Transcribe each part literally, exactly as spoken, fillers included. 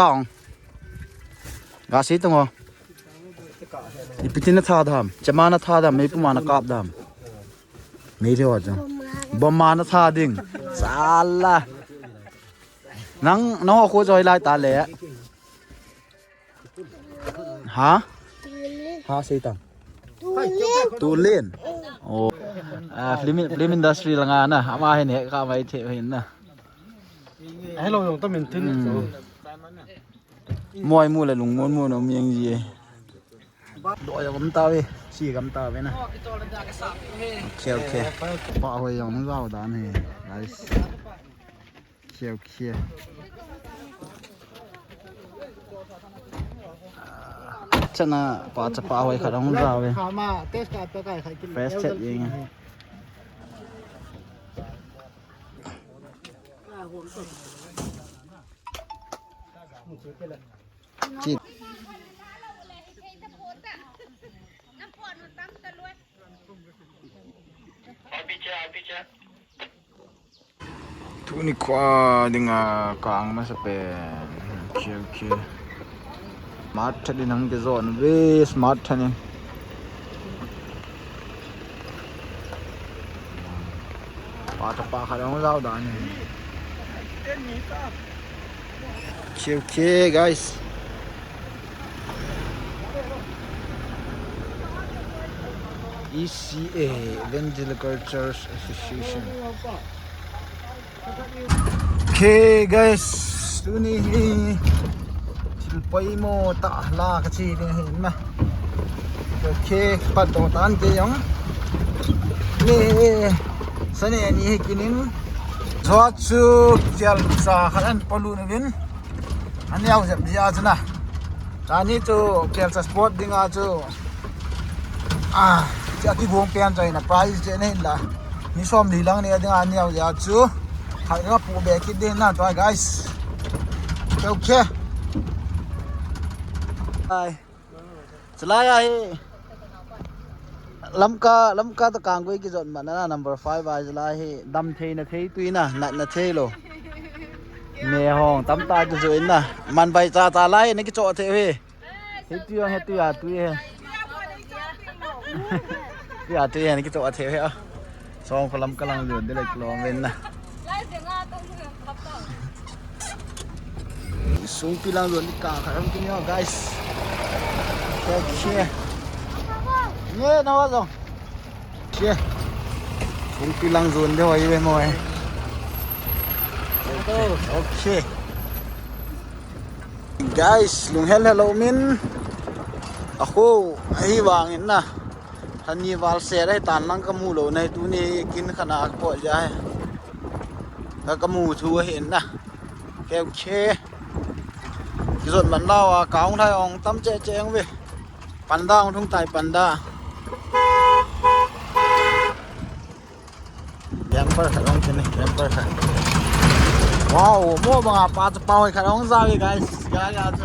Tong. Ga si tong ho. Ipi tin na tha dam. Chama na tha dam. Mei puma na kap dam. Mei le ho jong. Bom ma na tha ding. Sala. Nang, nang ho khu joi lai ta le. Ha? Ha, sei tang. Tulen. Oh. Ah, film, film industry langa na. Ama hin he ka mai the hin na. Hello, jong ta min tin. Hmm. Moi mu le lung mun mun om yang ji. Do ya gam ta ve. Si gam ta ve na. Okay, okay. Pa hoi jong jao dan he. Nice. Khia, khia. Chana pa chapa hoi khat hung jao ve. Fresh chat jeng. Chi. Tuni kho dinga kang masa pen. Okay, okay. Smart tha din hang ke zon ve, smart tha nin. Pa ta pa kha dong zau dan. Okay, okay, guys. E C A, Evangelical Church Association. Okay, guys, tuni hi thil poimo tah la ka che ding ahi na. Okay, pat to tan ke jong. Ni sane ni hi kinin. Jua chu kel cha khat an palu na vin. An yau jep dia chu na. Tani chu kel cha sport dinga chu. Ah, cha ki gong pen chai na prize che ne la. Ni som li lang ni dinga an yau ya chu. Khat ka pu be kit din na to, guys. Okay, okay. Bye. Chulai a hi. Lamka, Lamka to Kanggui kijot man na number five a chulai hi. Dam thei na thei tui na, nat na thei lo. Me hong, tam ta kijot in na. Man bai cha cha lai, na kichot thei hi. Hi tui hong, hi tui a tui hi. Tui a tui hi, na kichot thei hi. Song ko Lamka lang lun de le klong ven na. Sungpi lang lun ka kharam kin yo, guys. Okay, okay. Ye na wa zong. Okay. Sungpi lang lun de wa ye mo eh. Okay. Okay. Guys, lunghel hel lo min. Akhu, ahi vang in na. Hani val se rai tan lang ka mu lo nai tuni kin khana ko ja he. Ka ka mu thu he na. Ke ke. Kizot man lawa ka ong thai ong tam che che ong ve. Panda ong thung tai panda. Camper khat ong kine, camper khat. Wow, mo banga pa cha pa hoi khat ong za ve, guys. Ga ga chu.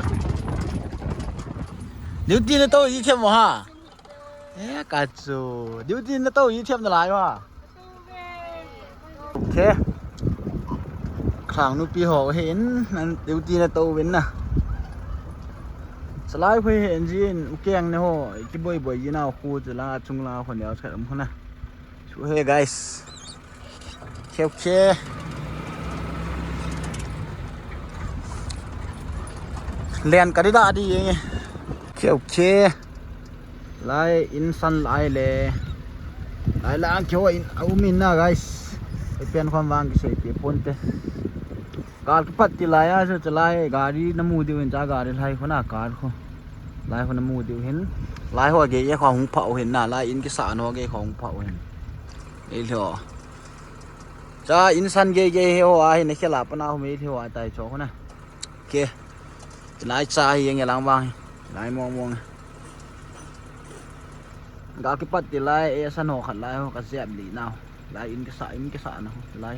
Duty na to i them mo ha. Eh, ka chu. Duty na to i them na lai ha. Okay. Khang nupi ho hin, an duty na to vin na. Salai hoi hin jin, keng ne ho, kiboi boi jin a khu chu la, chung la ho ne, sa um ho na. Chu he, guys. Okay, okay. Len ka di da di. Okay, okay. Lai in san lai le. Lai la ang kyo in a um in na, guys. Ei pen khom vang kisei pi pon te. Kal kipat ti lai a so chalai gari na mu diu in cha gari lai khona kal kho. Lai khona mu diu hin. Lai ho ge ye kho hung pha u hin na, lai in kisa no ge kho hung pha u hin. Ei lo. Cha insan gei gei he ho a hin, khela pana ho mei the ho a tai cho ho na. Ke. Lai cha hi nge lang bang. Lai mong mong. Ga kipat ti lai e san ho khat lai ho ka jep li nau. Lai in kisa, in kisa na ho lai.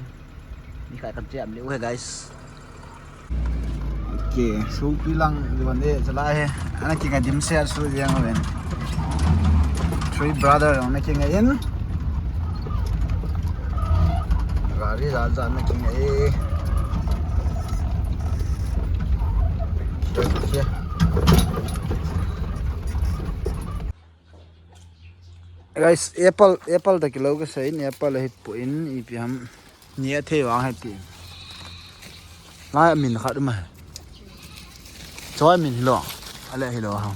Ni kai ka jep li u he, guys. Okay, supi lang, di ban de, chalai he. Ana kinga dim se su yang ven. Three brother, ana kinga in. Gari jat jat ana kinga e. Guys, apple, apple ta kilo kasei in, apple hi pu in, ipi ham. Ni a thei vang hai ti. Lai min khat ma. Choi min hilo. Ale hilo ha.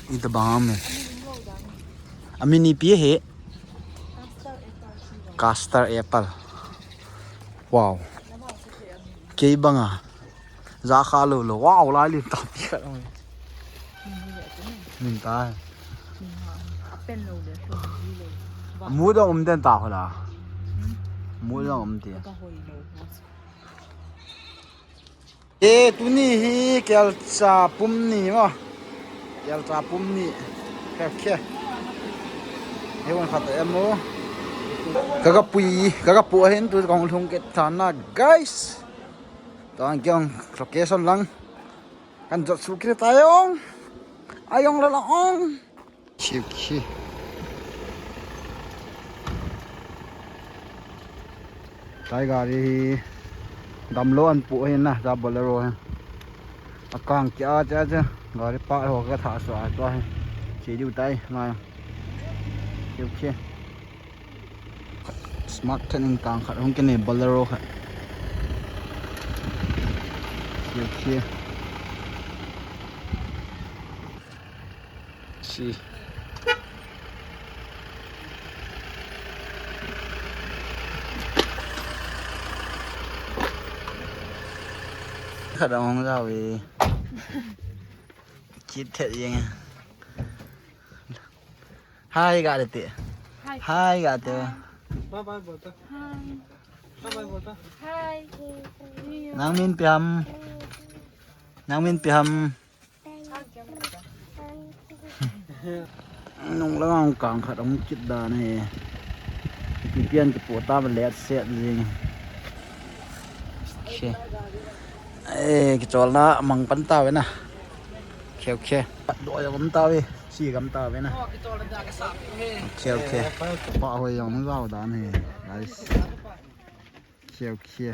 Ita bang min. Amin ipi he. Castor apple. Wow. Kei banga. Za kha lo lo. Wow, lai lim ta pi khat. Min ta. Mu dong um den ta ho la. Mu dong um ti. E, tuni hi kelcha pum ni mo. Kelcha pum ni. Khe, khe. He won khat em mo. Ka ka pui, ka ka pu hin tu kong lhung ke thana, guys. Tang kyong location lang. Kan jot su kre ta yong. Ayong la la ong. Khiu khi. Tai gari hi damlo an pu hin na, ja Bolero hin. Akang kia cha cha. Gari pa ho ka tha so a to hin. Chi diu tai ma. Khiu khi. Smart then in kang khat hung kene Bolero khat. Khiu khi. Si. Khat hung ra ve. Chit thet jeng. Hi ga de te. Hi. Hi ga te. Bye bye bol ta. Hi. Bye bye bol ta. Hi. Nang min pi ham. Nang min pi ham. Nung lang kang khat hung kit dan hi. Ipi pian kipu ta ba let set jing. Okay. Eh, kicholna mang pan ta ve na. Okay, okay. Pat do ya gam ta ve. Si gam ta ve na. Okay, okay. Pa hoi jong jao dan hi. Guys. Khiu khi.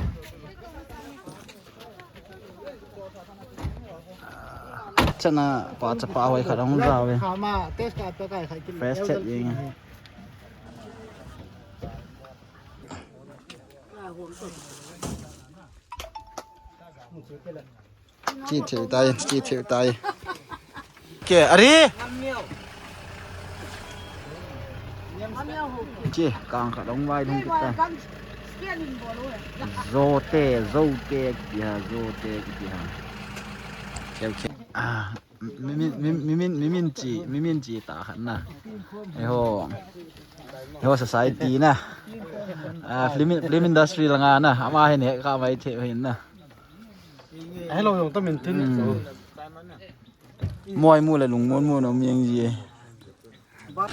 Chana pa chapa hoi khat hung ja ve. Fresh chet jeng. Chi thei tai, chi thei tai. Ke, are? Chi, kang khat hung vai lhung kit tai. Zote, zote kiti ha, zote kiti ha. Okay, okay. Ah, mi, mi, mi, mi, mi, mi min chi, mi min chi ta khat na. Eiho. Eiho society na. Ah, film, film industry langa na. Ama hin he ka mai the hin na. Hello, jong ta min tin. Hmm. Moi mu le lung mon mon om jeng ji.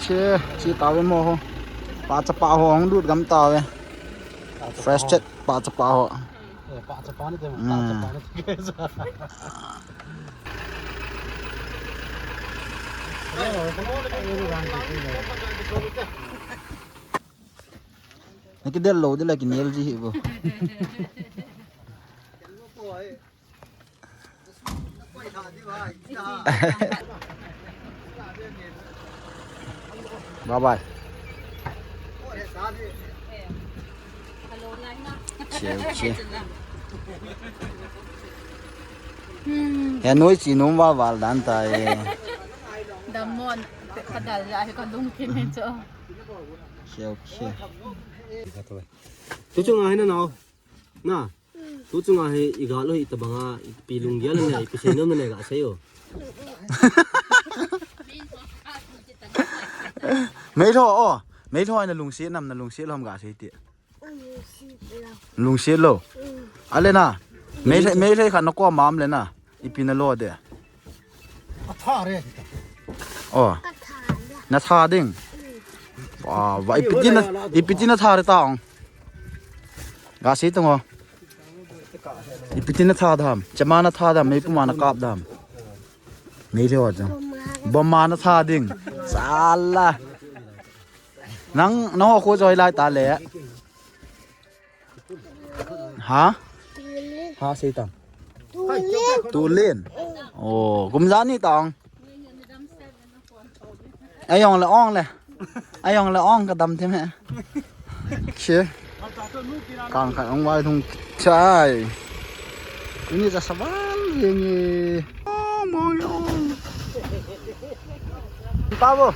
Che, chi ta ve mo ho. Pa chapa ho hung lut gam ta ve. Fresh chet pa chapa ho. Eh, pa chapa ni te, pa chapa ni te. Na kidel lou de la kinel ji hi bo. Bye bye. Che, che. Hmm. Ya noi chi nom val val dan ta e. Damon, kadal la he kadung kin he cho. Che, che. Tu chunga hi na nao. Na. Tu chunga hi i gal u hi tabanga ipi lunggel ne, ipi seinom ne ga sei o. Meitho o. Meitho na lungset nam na lungset lom ga sei ti. Lungset lou. Ale na. Meitho, meitho khat na ko mam le na. Ipi na lo de. A tha re. Oh. Na tha ding. Wa, wa, ipi ti na, ipi ti na tha re ta ong. Ga sei tong o. Ipi ti na tha dam. Chama na tha dam, mei puma na kap dam. Mei le wa jam. Boma na tha ding. Sala. Nang, nang ho ko joi lai ta le. Ha? Ha, sei tang. Tulen. Oh, kum ja ni tang. Ayong le ong le. Ayong le ong ka dam thim he. Che. Kang khat ong vai thung chai. Ini ja saval yeng e. Oh, mong yong. Pa bo.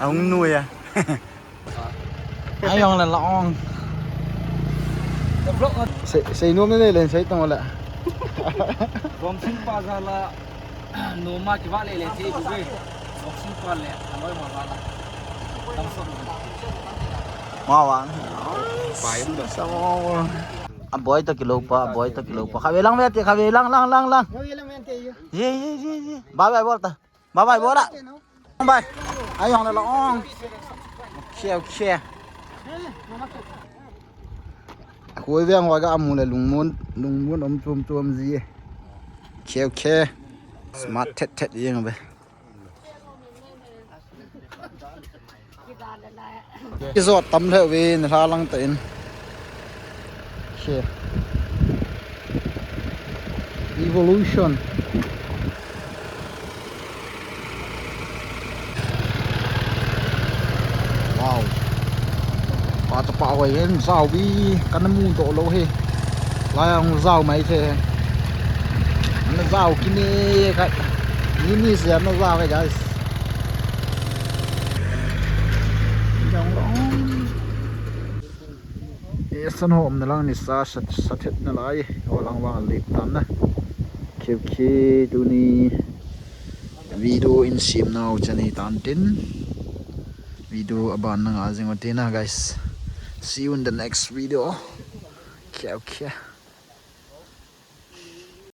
Ong nu ya. Ayong le la ong. Sei, sei nom ne le sei tong le. Bom sing pa ja la. Noma kiva le le thei bu ve. Boxing pa le, aloi ma va la. Tam sot. Ma va. Pai um da. Sa ma va. A boy to kilo pa, a boy to kilo pa. Kha ve lang ve te, kha ve lang, lang, lang, lang. Ye, ye, ye, ye. Bye bye bol ta. Bye bye bol ta. Bye. Ayong le la ong. Okay, okay. Khoi veng wa ga amu le lungmon, lungmon om chom chom ji. Okay, okay. Smart thet thet jeng ve. Ki jot tam le ve na la lang ta in. Okay. Evolution. Wow. Pa ta pa hoi hen, jao bi, kana mu to lo he. Lai ang jao mai the. Ana jao kine ka. Ni ni se ana jao ka, guys. Jong long. E san ho um na lang ni sa, sa, sa thet na lai. Ho lang wa lip tam na. Khep khe tuni. Video in sim nau chani tan tin. Video aban nang a jing utina, guys. See you in the next video. Okay, okay.